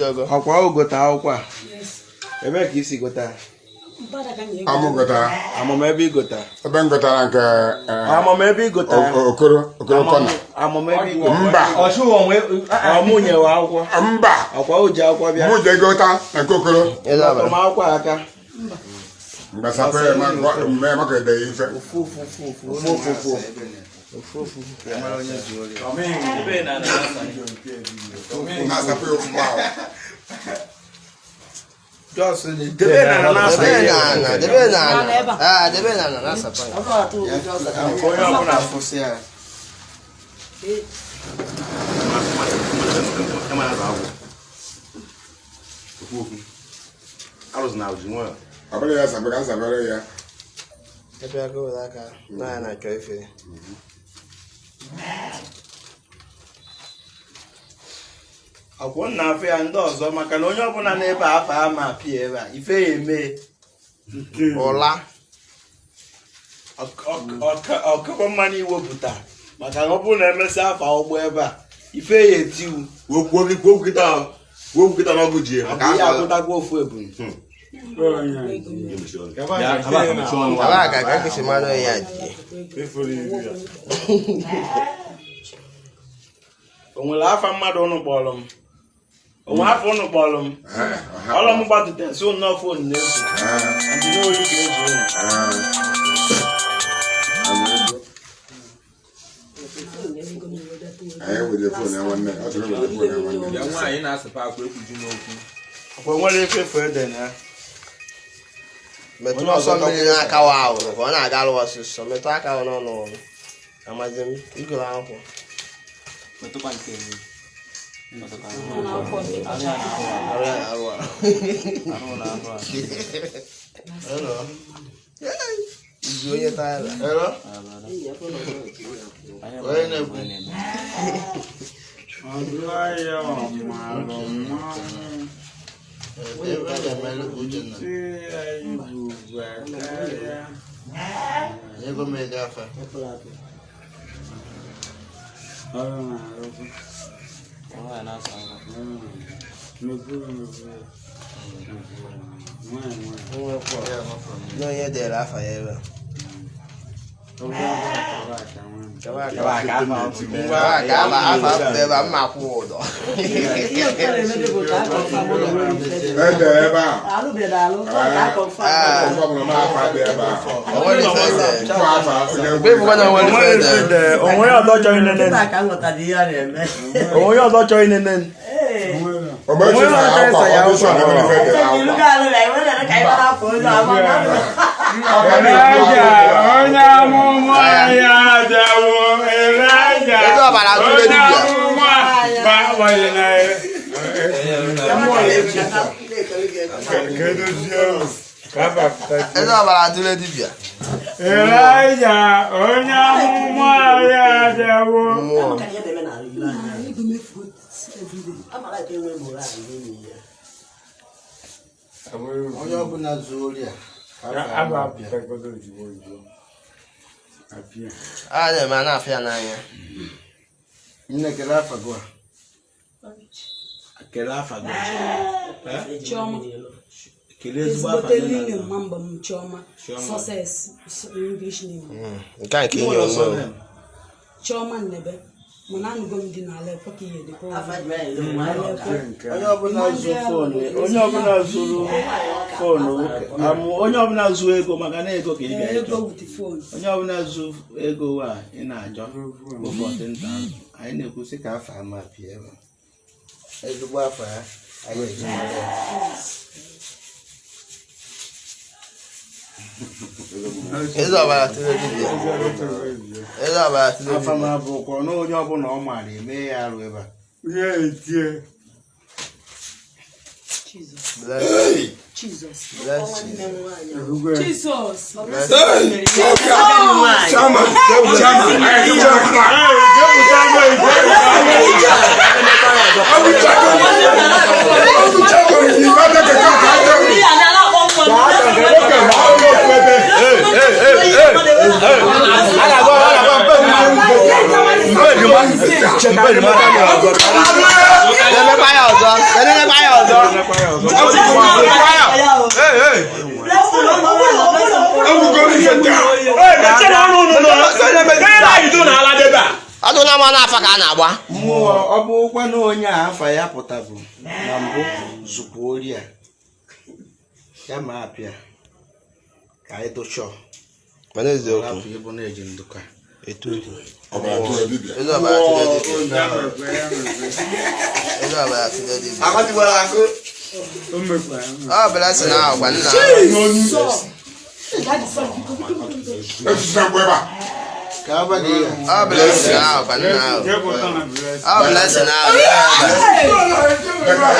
Ọkwa o gote akwụkwọ a? Ebee ka i si gota? Amụ gotara. Amam ebe ị gota. Ebe m gotara nke Amam ebe ị gota. Okoro Okoro kọna. Amam ebe ị gota. Mba. Ọ mụ nyewe akwụkwọ. Mba. Ọkwa o ji akwụkwọ bịa. Mụ je gota na nke Okoro. Metụ m akwụkwọ a aka. Mgbe sapere mgbe maka ede ife. Ofu ofu ofu ofu ofu ofu. Ofu ofu. Ka ị mara onye zuo ori. Na-asapụ ya ofụma ahụ. Just debe na na-asa Debe ihe. n'ala, debe n'ala. Ah, debe n'ala na-asapa ya. Ka onye ọbụla fụsị ya. Ọ bụrụ ya sapere ka m sapere ya. Ebe aka were aka na ya na-achọ ife. Akwụ nna afọ ya ndị ọzọ maka na onye ọbụla n'ebe a afọ ama apịa ebe a ife ya eme. Ụla. Ọkụkọ mmanụ iwepụta maka na ọ bụrụ na emesịa afa ụgbọ ebe a ife ya etiwu. Kwuo kịta n'ọgụ ji maka ihe afọ. agụtakwa ofu ebunu. Aba aka ka nkịsị mmanụ ya ji. O nwere afa mmadụ ụnụ kpọrọ m? O nwere afa ụnụ kpọrọ m? Ọlọ m gbatụte nso nnọọ phone na-efu ndị n'oyi ka eji ụnụ. Anyị were phone ya nwanne. Ọ chọrọ were phone ya nwanne. Bịa nwaanyị na-asịpa akwa ekwuju n'okwu. Ọkwa nwere ife efu ede na ya. Metụ ọsọ mmiri n'aka wa ahụ ka ọ na-aga alụ ọsịsọ. Metụ aka wa n'ọnụ ọnụ. Amazi m igoro akwụkwọ. Metụkwa nke enyi. Arụ ya arụ a. Hello. Izu onye taịla. Hello. Onye na-ekwu? Ebe a ga-emelụ Uchenna. Ego m ego afa. Na onye dere afa ya ebe a. Kaba aka afa afa apụta ebe a mma akwụ ụdọ. Ede ebe a. Ah, Ọfọ bụrụ m afa dị ebe a. o nwere ife ede. Fọ afa onye Mgbe ịbụkwa na o nwere ife ede. Onwe ọzọ chọrọ inene. Onwe ọzọ chọrọ inene. Ogbe chi na akwa ọ bụ sọ na nwere ife dị akwa. Onye amụma ya abịawo, Elaịja. Ego ọbara atụle Onye dibịa. amụma gbanwere na ya. Kedozie ka abapụta. Eze ọbara atụle dibịa. Elaịja, onye amụma ya abịawo. Mmụọ. Onye ọbụla zuo ori a ka afa ya ma bịa. Abapụtagodo ozugbo ozugbo. Apịa. A na-eme a na-afụ ya n'anya. Nne kele afa gị a. Kele afa gị. Chioma. Kele ezigbo afa Ezigbote nne na nne nna. mma mbọ m Chioma. Success English name. Nke a nke Ị inye nwere onwe ọsọ o. name? Chioma Nnebe. Mana anụgo m di n'ala ekwe ka ihe dịkwa. Onye ọbụla zu phone, onye ọbụla zuru phone, amụ onye ọbụla zuo ego maka na ego ka ị bịa Ego ịchọ. with phone. Onye ọbụla zu ego a ị na-achọ bụ 14,000. Anyị na-ekwusị ka afa ama pịa ebe a. Ezigbo afa ya anyị eji mara ya. Eze ọbara atụle dibịa. Eze ọbara atụle Afa m dibịa. abụkwa na onye ọbụla ọ maara eme ya arụ ebe a. Ihe etie. Jesus. Bless, Jesus. bless Jesus. Ebugwe. Jesus. Bless. Chairman, chairman, chairman. Ọgwụchago ife keke ka ajọ. Nwoke ma ọ bụ ofu ebe. Nenekwa ya ọzọ. Nenekwa ya ọzọ. Ekwukwa ya. Ee, ee. Ọdụ na mmanụ afa ka a na-agba. Mmụọ ọ bụ ụkwa na onye a afa ya pụtabụ na mbụ zụkwa ori a ya ma apịa ka anyị dụchọ Mana eziokwu. hapụ ịbụ na-eji ndụka. Etu. Ọbara tụrụ dibịa. Eze ọbara tụrụ dibịa. Eze ọbara tụrụ dibịa. O mekwara. Ọ Blessing ahụ gwa nna. Daddy, sorry, biko, biko, biko, biko. Etusa mgbe ebe a. Ka abalị ya. Ọ Blessing ahụ gwa nna ahụ. Jee pụta na Blessing. Ọ Blessing ahụ.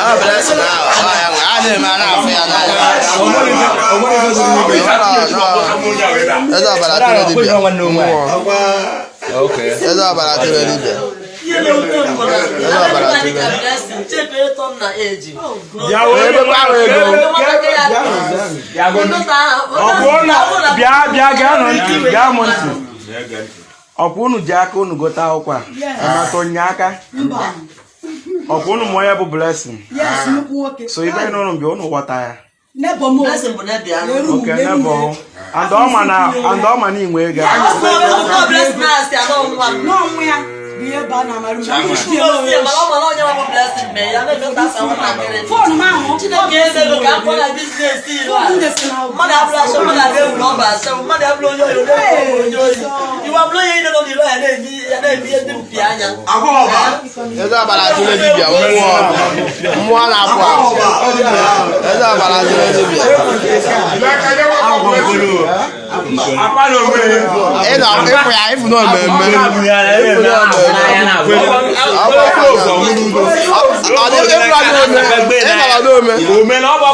Ọ Blessing ahụ. Ọ ya nwe. A na-eme a na-afụ ya n'anya. Eze ọbara tụrụ dibịa. Mmụọ. Eze ọbara tụrụ dibịa. Eze ọbara tụrụ. Ebekwa ahụ ego. Bịa bịa gaa nụ ntị, gaa mụ ntị. Ọkwa unu ji aka unu gote akwụkwọ a anata onye aka. Mba. Ọkwa unu ma onye bụ Blessing. Yes, nnukwu nwoke. So ibe na unu bịa unu ghọta ya. Nebo m o. Blessing bụ neighbor ya. Leru m, Oke leru m. nebo. And ọ ma na and ọ ma na inwe ego. Blessing na-asị anọ nwa m. N'ọnwụ ya bụ ihe ba na amara unu. Fon m ahụ. Chineke ezego ka m kpọ na business ilu a. Fon m desi na Mmadụ abụrụ asọ, mmadụ abịa ewuru ọba asọ, mmadụ abụrụ onye oyi, onye oyi, onye oyi. Iwe abụrụ onye niile nọ n'ilo ya na-ebi ya na-ebi ihe ndị mpi anya. Eze ọbara tụrụ dibịa mmụọ. Mmụọ na-apụ apụ. Eze ọbara tụrụ dibịa. N'aka ya nwa Blessing. Ị nọ ịfụ ya ịfụ na omeme. Ịfụ na omeme. Ọ bụ ọ dị ịfụ na ome. Ị nọrọ n'ome. Ọ bụ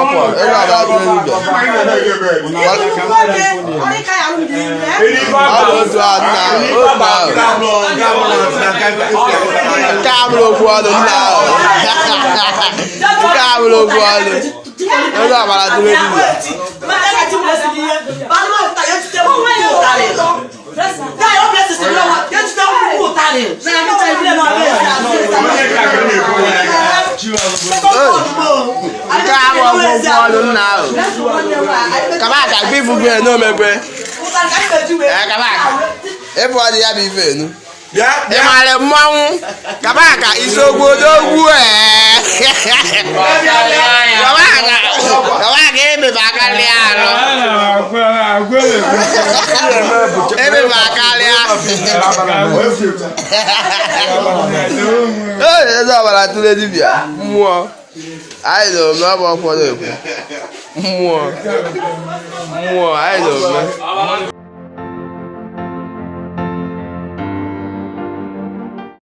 ọkwọ. Eze ọbara tụrụ dibịa. Ịma ihe na-eme ebe a. Nnukwu nwoke. Ọ dị ka ya alụ dị ime. Ọ bụ otu a nna otu ahụ. Nke a bụrụ okwu ọnụ nna ahụ. Nke a bụrụ okwu ọnụ. Eze ọbara tụrụ dibịa. Nke a bụ okwu ọnụ nna ahụ. Kaba aka gbe ifu gbe n'omegbe. Ee, kaba aka. Ịfụ ọdị ya bụ ife enu. Ị maara mmanwụ? Kaba aka isogbu odogwu ee. Kaba aka kaba aka emebe akarịa arụ. Emebe akarịa. Ee, eze ọbara tụrụ dibịa mmụọ. Anyị nọ ome ọ bụ ọkwọ na-ekwu. Mmụọ. Mmụọ anyị nọ ome.